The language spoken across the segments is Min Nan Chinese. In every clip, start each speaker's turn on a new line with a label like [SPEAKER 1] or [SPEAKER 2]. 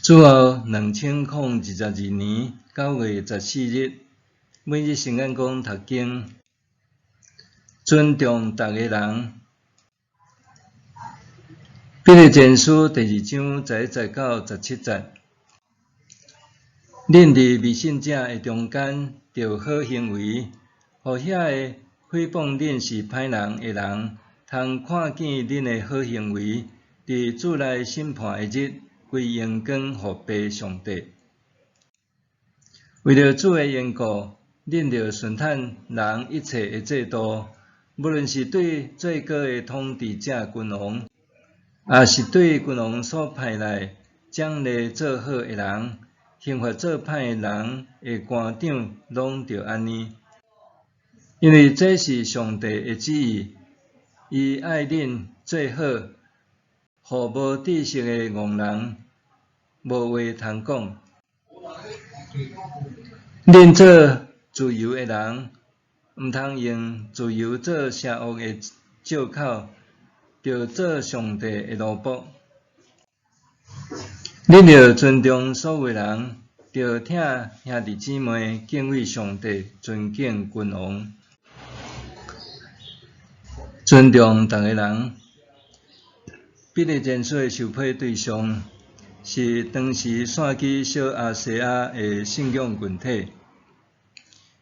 [SPEAKER 1] 主後2022年9月14日，每日聖眼光讀經，尊重逐个人。彼得前書第二章11節到17節，恁佇未信者的中間，著好行為，予遐个誹謗恁是歹人的人，通看見恁的好行為，佇主來審判的日，歸榮光予父上帝。為著主的緣故，恁著順趁人一切的制度，無論是對最高的統治者君王，抑是對君王所派來獎勵做好的人，懲罰做歹的人的官長，攏著按呢。因為這是上帝的旨意，伊愛恁做好，予無知識的戇人無話通講。恁做自由的人，毋通用自由做邪惡的藉口，著做上帝的奴僕。恁著尊重所有人，著疼兄弟姊妹，敬畏上帝，尊敬君王。尊重逐个人。彼得前書的受批對象是當時散居小亞細亞的信仰群體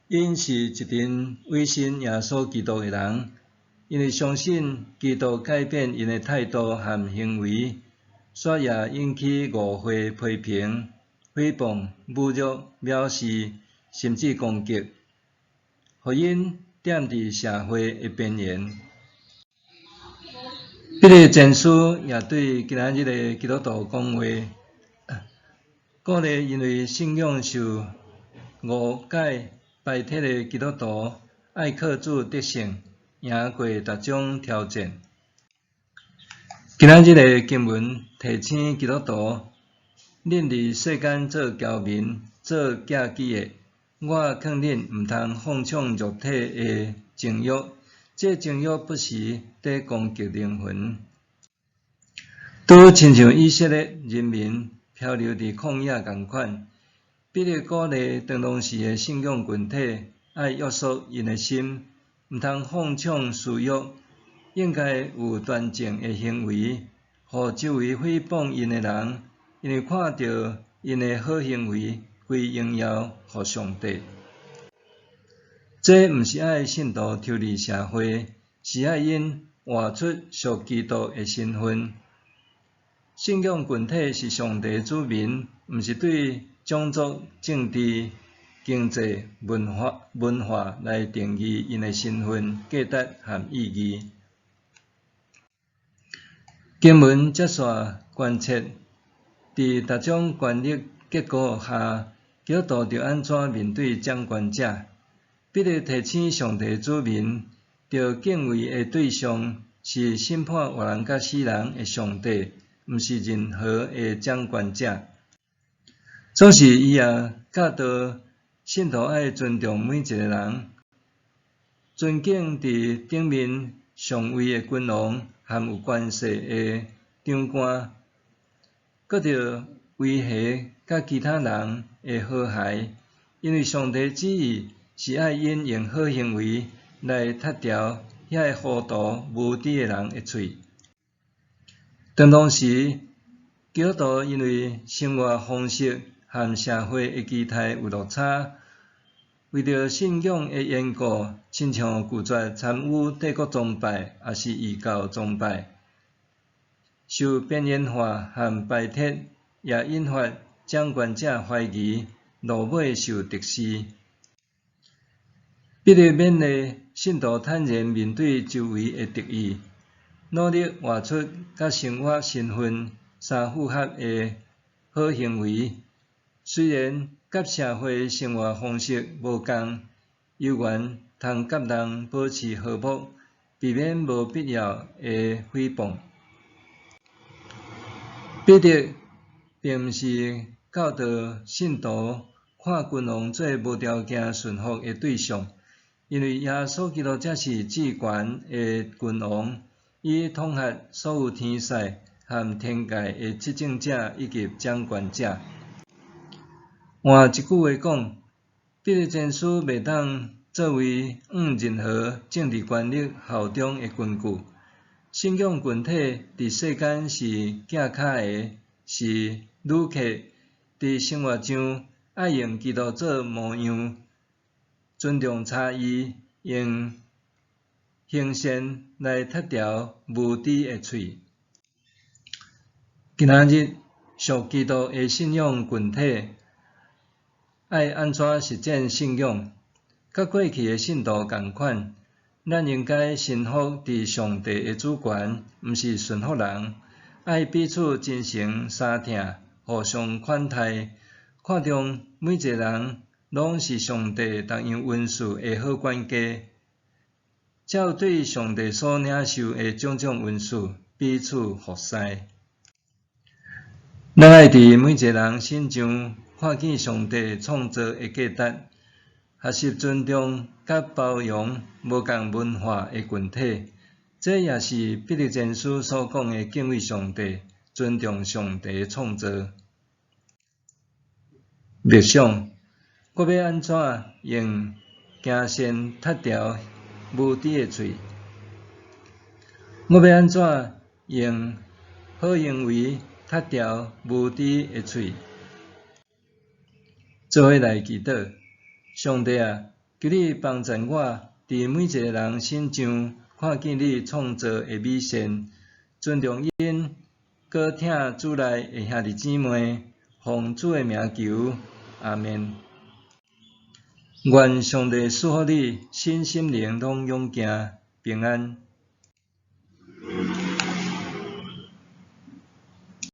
[SPEAKER 1] ，𪜶是一群委身耶穌基督的人，因為相信基督改變𪜶的態度和行為，煞也引起誤會、批評、誹謗、侮辱、藐視，甚至攻擊，予𪜶踮佇社會的邊緣。彼得前書也對今仔日的基督徒講話，鼓勵因為信仰受誤解排斥的基督徒，愛靠主得勝，贏過逐種挑戰。今仔日的經文提醒基督徒，恁佇世間做僑民、做寄居的，我勸恁毋通放縱肉體的情欲。這情欲不時佇攻擊靈魂，拄親像以色列人民漂流佇曠野仝款。彼得鼓勵當時的信仰群體，愛約束𪜶的心，毋通放縱私欲，應該有端正的行為，予周圍誹謗𪜶的人，因為看著𪜶的好行為，歸榮耀予上帝。這毋是愛信徒抽離社會，是愛𪜶活出屬基督的身份。信仰群體是上帝子民，毋是對種族、政治、經濟、文化來定義𪜶的身份、價值和意義。經文接續關切，佇逐種權力結構下，基督徒著按怎面對掌權者？彼得提醒上帝子民，著敬畏的對象是審判活人佮死人的上帝，毋是任何的掌權者。總是伊也教導信徒愛尊重每一個人，尊敬佇頂面上位的君王和有權勢的長官，閣著維繫佮其他人的和諧，因為上帝旨意是愛𪜶用好行為來拆掉遐個糊塗無知的人的喙。當時，基督徒因為生活方式和社會的期待有落差，為著信仰的緣故，親像拒絕參與帝國崇拜，抑是異教崇拜，受邊緣化和排斥，也引發掌權者懷疑，落尾受敵視。彼得勉勵信徒坦然面對周圍的敵意，努力活出佮生活身份相符合的好行為。雖然佮社會生活方式無仝，猶原通佮人保持和睦，避免無必要的誹謗。彼得並毋是教導信徒看君王做無條件順服的對象，因為耶穌基督才是至懸的君王，伊統轄所有天使和和天界的執政者以及掌權者。換一句話講，彼得前書袂當做為向任何政治權力效忠的根據。信仰群體佇世間是寄跤的，是旅客，佇生活上愛用基督做模樣，尊重差異，用行善來拆掉無知的喙。今仔日屬基督的信仰群體愛按怎實踐信仰？佮過去的信徒仝款，咱應該臣服佇上帝的主權，毋是順服人。愛彼此真誠相疼，互相款待，看重每一个人攏是上帝逐樣恩賜的好管家，照對上帝所領受的種種恩賜，彼此服侍。咱愛佇每一个人身上看見上帝創造的價值，學習尊重佮包容無仝文化的群體，這也是彼得前書所講的敬畏上帝、尊重上帝創造。默想，我欲按怎用行善拆掉無知的喙？我欲按怎用好行為拆掉無知的喙？做伙來祈禱，上帝啊，求你幫助我，佇每一个人身上看見你創造的美善，尊重𪜶，閣疼主內的兄弟姊妹，奉主的名求，阿們。願上帝賜福你，身心靈攏勇健平安。